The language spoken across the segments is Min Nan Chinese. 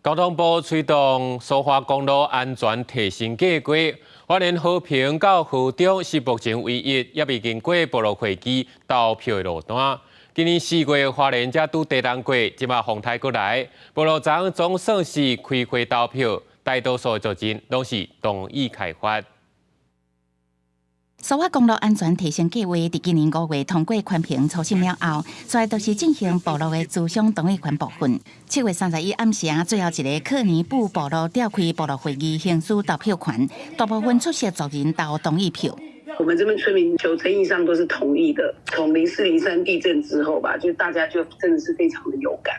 交通部推動蘇花公路安全提升計劃，花蓮和平到河中是目前唯一猶未經過部落會議投票的路段。今年4月，花蓮才拄地動過，這馬風颱閣來，部落昨總算是開會投票，大多數的族人攏是同意開發。蘇花公路安全提升計劃佇今年5月通過環評初審了後，煞就是進行部落的諮詢同意權部分。7月31暗時，最後一个克尼布部落召開部落會議，行使投票權，大部分出席族人投同意票。我們這邊村民九成以上都是同意的。從0403地震之後吧，就大家就真的是非常的有感。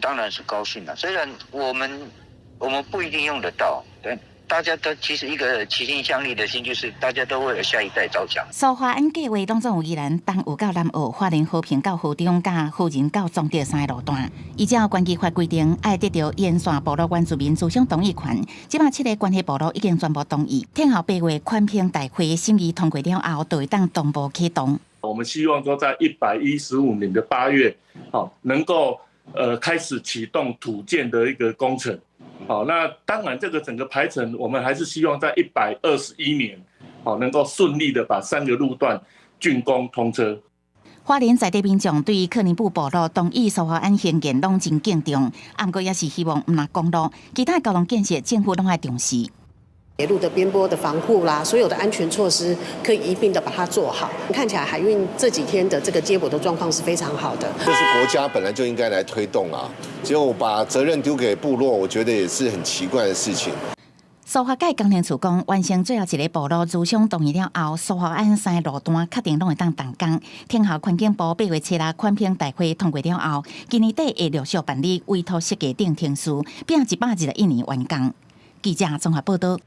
當然是高興啦，雖然我們不一定用得到，但大家都其實一個齊心向力的心，就是大家都為了下一代着想。蘇花按計劃當中有宜蘭東澳到南澳、花蓮和平到河中、佮好仁到彰德三个路段。依照關係法規定，愛得著沿線部落原住民諮詢同意權。這馬七个關係部落已經全部同意。聽候8月環評大會審議通過了後，就會當同步啟動。我們希望說，在115年的8月，好能夠開始啟動土建的一個工程。好，那當然，這個整個排程，我們還是希望在121年，好能夠順利的把三個路段竣工通車。花蓮在地民眾對克尼布部落同意蘇花按興建攏真敬重，毋過也是希望毋但公路，其他交通建設政府攏愛重視。鐵路的邊坡的防護啦，所有的安全措施可以一併的把它做好。看起來海運這幾天的這個接駁的狀況是非常好的。這是國家本來就應該來推動啊，結果把責任丟給部落，我覺得也是很奇怪的事情。蘇花改工程處講，完成最後一个部落諮詢同意了後，蘇花按三个路段確定攏會當動工。聽候環境部8月7日環評大會通過了後，今年底會陸續辦理委託設計等程序，並121年完工。記者綜合報道。